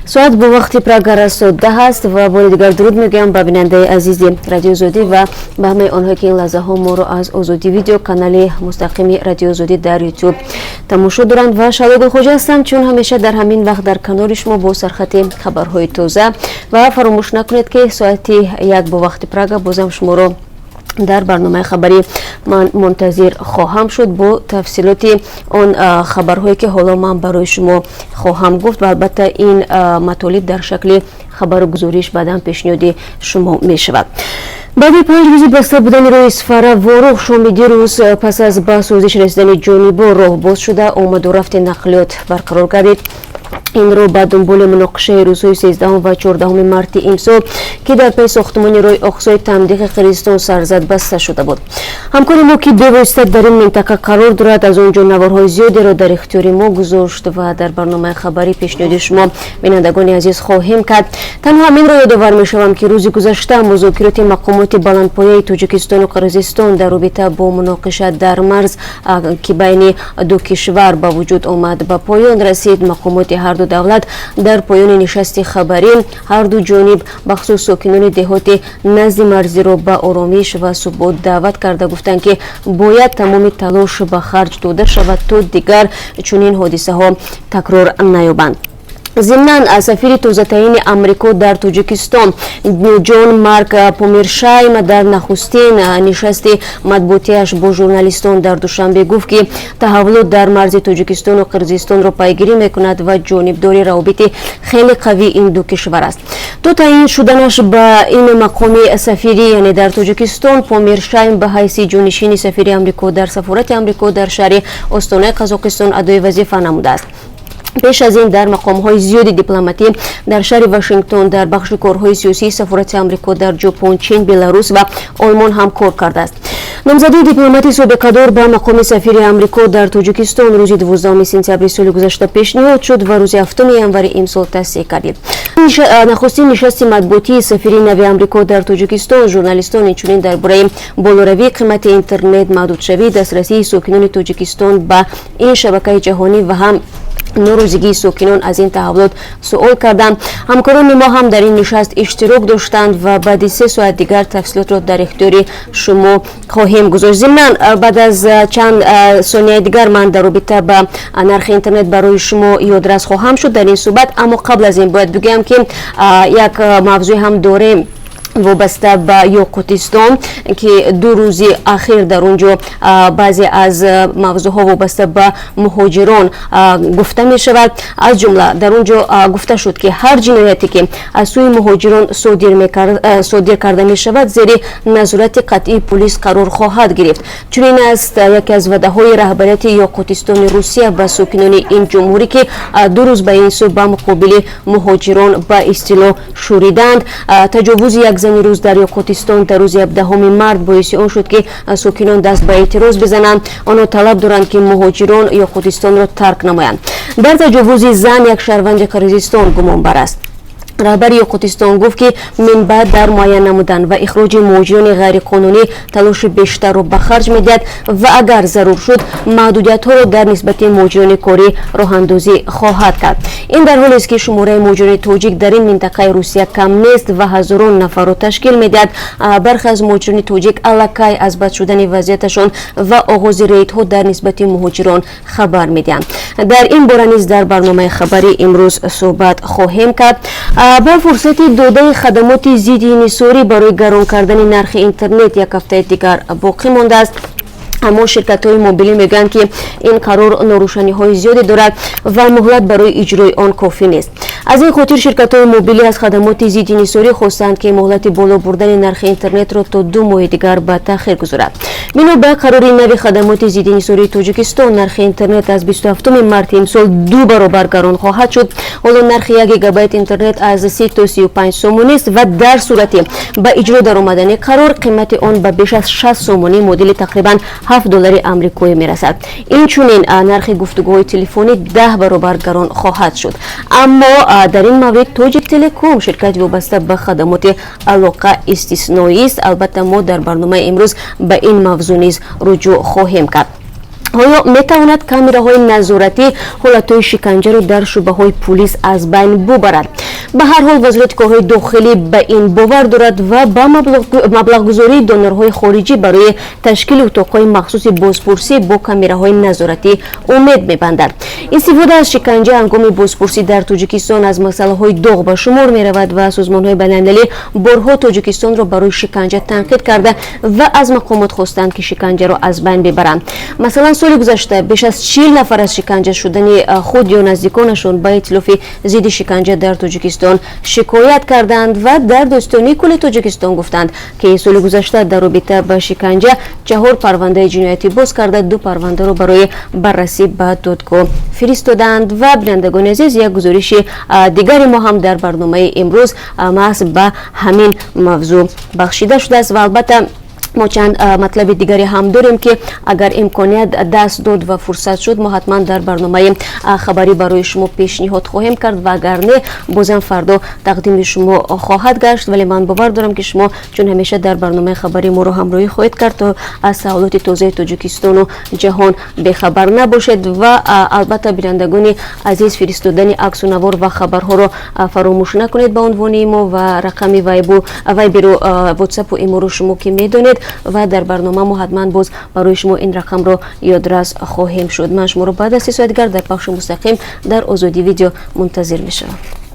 Соат бо вақти Прага расо 10 аст ва бори дигар дуруд мегӯям ба бинандаи азизи Радиои Озодӣ ва ба ҳамаи онҳое, ки ин лаҳзаҳо моро аз Озодӣ Видео, канали мустақими Радиои Озодӣ дар Ютуб, тамошо доранд. Ва Шаҳло Гулхоҷа ҳастам, чун ҳамеша дар ҳамин вақт дар канори шумо бо сархати хабарҳои тоза. Ва фаромӯш накунед, ки соати 1 бо вақти Прага бозам шуморо дар барномаи хабарӣ ман мунтазир хоҳам шуд бо тафсилоти он хабарҳое, ки ҳоло ман барои шумо хоҳам гуфт. Ва албатта, ин матолиб дар шакли хабару гузориш баъдан пешниҳоди шумо мешавад. Баъди 5 рӯзи баста будани роҳи Исфара Ворух, шоми дирӯз пас аз ба созиш расидани ҷонибо роҳ боз шуда, омаду рафти нақлиёт барқарор гардид. Инро ба дунболи муноқишаи рӯзҳои 13 ва 14 марти имсол, ки дар пай сохтмони роҳи Оқсои Тамдиқи Қирғизистон сар зад, баста шуда буд. Ҳамкори мо, ки бевосита дар ин минтақа қарор дорад, аз он ҷо наворҳои зиёдеро дар ихтиёри мо гузошт ва дар барномаи хабарӣ пешниҳоди шумо, бинандагони азиз, хоҳем кард. Танҳо ҳаминро ёдовар мешавам, ки рӯзи гузашта музокироти мақомоти баландпояи Тоҷикистону Қирғизистон дар робита бо муноқиша дар марз, ки байни ду кишвар ба вуҷуд омад, ба поён расид. Мақомоти ҳарду давлат дар поёни нишасти хабарӣ ҳарду ҷониб, бахусус сокинони деҳоти назди марзиро ба оромиш ва субот даъват карда, гуфтанд, ки бояд тамоми талош ба харҷ дода шавад, то дигар чунин ҳодисаҳо такрор наёбанд. Зимнан, сафири тозатаини Амрико дар Тоҷикистон Ҷон Марк Помершайм дар нахустин нишасти матбуотиаш бо журналистон дар Душанбе гуфт, ки таҳаввулот дар марзи Тоҷикистону Қирғизистонро пайгирӣ мекунад ва ҷонибдори равобити хеле қавии ин ду кишвар аст. То таъин шуданаш ба ин мақоми сафирӣ, яъне дар Тоҷикистон, Помершайм ба ҳайси ҷонишини сафири Амрико дар сафорати Амрико дар шаҳри Остонаи Қазоқистон адои вазифа намудааст. Пеш аз ин дар мақомҳои зиёди дипломатӣ дар шаҳри Вашингтон, дар бахши корҳои сиёсии сафорати Амрико дар Ҷопон, Чин, Беларус ва Олмон ҳам кор кардааст. Номзадии дипломати собиқадор ба мақоми сафири Амрико дар Тоҷикистон рӯзи 12 сентябри соли гузашта пешниҳод шуд ва рӯзи 7 январи имсол тасдиқ гардид. Нахустин нишасти матбуотии сафири нави Амрико дар Тоҷикистон журналистон инчунин дар бораи болоравии қимати интернет, маҳдудшавии дастрасии сокинони Тоҷикистон ба ин шабакаи ҷаҳонӣ ва ҳам норозигии сокинон аз ин таҳаввулот суол карданд. Ҳамкорони мо ҳам дар ин нишаст иштирок доштанд ва баъди 3 соат дигар тафсилотро дар ихтиёри шумо хоҳем гузошт. Зимнан, баъд аз чанд сонияи дигар ман дар робита ба нархи интернет барои шумо ёдрас хоҳам шуд дар ин суҳбат. Аммо қабл аз ин бояд бигӯям, ки як мавзӯе ҳам дорем вобаста ба Ёқутистон, ки 2 рӯзи ахир дар он ҷо баъзе аз мавзӯъҳо вобаста ба муҳоҷирон гуфта мешавад. Аз ҷумла дар он ҷо гуфта шуд, ки ҳар ҷинояте, ки аз сӯи муҳоҷирон содир карда мешавад, зери назорати қатъии полис қарор хоҳад гирифт. Чунин аст яке аз ваъдаҳои раҳбарияти Ёқутистони Русия ба сокинони ин ҷумҳурӣ, ки 2 рӯз ба ин сӯ ба муқобили муҳоҷирон ба истилоҳ шӯриданд. Таҷовузи як зани рус дар Ёқутистон дар рӯзи 17 март боиси он шуд, ки сокинон даст ба эътироз бизананд. Онҳо талаб доранд, ки муҳоҷирон Ёқутистонро тарк намоянд. Дар таҷовузи зан як шаҳрванди Қирғизистон гумонбар аст. Раҳбари Ёқутистон гуфт, ки минбаъд дар муайян намудан ва ихроҷи муҳоҷирони ғайриқонунӣ талоши бештарро ба харҷ медиҳад ва агар зарур шуд, маҳдудиятҳоро дар нисбати муҳоҷирони корӣ роҳандозӣ хоҳад кард. Ин дар ҳолест, ки шумораи муҳоҷирони тоҷик дар ин минтақаи Русия кам нест ва ҳазорон нафарро ташкил медиҳад. Бархе аз муҳоҷирони тоҷик аллакай аз бад шудани вазъияташон ва оғози рейдҳо дар нисбати муҳоҷирон хабар медиҳанд. Дар ин бора низ дар барномаи хабарӣ имрӯз суҳбат хоҳем кард. Ба фурсати додаи хадамоти зидди инҳисорӣ барои гарон кардани нархи интернет як ҳафтаи дигар боқӣ мондааст, аммо ширкатҳои мобилӣ мегӯянд, ки ин қарор норӯшаниҳои зиёде дорад ва муҳлат барои иҷрои он кофӣ нест. Аз ин хотир ширкатҳои мобилӣ аз хадамоти зидди инҳисорӣ хостанд, ки муҳлати боло бурдани нархи интернетро то 2 моҳи дигар ба таъхир гузорад. Бино ба қарори нави хадамоти зидди инҳисории Тоҷикистон, нархи интернет аз 27 марти имсол ду баробар гарон хоҳад шуд. Ҳоло нархи 1 гигабайт интернет аз 30 то 35 сомонист ва дар сурати ба иҷро даромадани қарор қимати он ба беш аз 60 сомонӣ, муодили тақрибан 7 доллари амрикоӣ мерасад. Инчунин нархи гуфтугӯҳои телефонӣ 10 баробар гарон хоҳад шуд. Аммо дар ин маврид Тоҷик Телеком, ширкати вобаста ба хадамоти алоқа, истисноист. Албатта, мо дар барномаи имрӯз ба ин мавзӯъ низ руҷӯъ хоҳем кард. Оё метавонад камераҳои назоратӣ ҳолатҳои шиканҷаро дар шӯъбаҳои пулис аз байн бубарад? Ба ҳар ҳол, Вазорати корҳои дохилӣ ба ин бовар дорад ва ба маблағгузории донорҳои хориҷӣ барои ташкили утоқҳои махсуси бозпурсӣ бо камераҳои назоратӣ умед мебандад. Истифода аз шиканҷа ҳангоми бозпурсӣ дар Тоҷикистон аз масъалаҳои доғ ба шумор меравад ва созмонҳои байналмилалӣ борҳо Тоҷикистонро барои шиканҷа танқид карда ва аз мақомот хостанд, ки шиканҷаро аз байн бибаранд. Масалан, соли гузашта беш аз 40 нафар аз шиканҷа шудани худ ё наздиконашон ба Иттилофи зидди шиканҷа дар Тоҷикистон шикоят карданд ва дар Додситонии кулли Тоҷикистон гуфтанд, ки соли гузашта дар робита ба шиканҷа чаҳор парвандаи ҷиноятӣ боз карда, ду парвандаро барои баррасӣ ба додгоҳ фиристоданд. Ва, бинандагони азиз, як гузориши дигари мо ҳам дар барномаи имрӯз маҳз ба ҳамин мавзӯъ бахшида шудааст. Ва албатта, мо чанд матлаби дигаре ҳам дорем, ки агар имконият даст дод ва фурсат шуд, мо ҳатман дар барномаи хабарӣ барои шумо пешниҳод хоҳем кард ва агар не, бозам фардо тақдими шумо хоҳад гашт. Вале ман бовар дорам, ки шумо чун ҳамеша дар барномаи хабарӣ моро ҳамроҳӣ хоҳед кард, то аз таҳаввулоти тозаи Тоҷикистону ҷаҳон бехабар набошед. Ва албатта, бинандагони азиз, фиристодани аксу навор ва хабарҳоро фаромӯш накунед ба унвони мо ва рақами вайберу ватсапу иморо шумо ки медонед ва дар барнома мо ҳатман боз барои шумо ин рақамро ёдрас хоҳем шуд. Ман шуморо баъд аз 3 соат дигар дар пахши мустақим дар Озодӣ Видео мунтазир мешавам.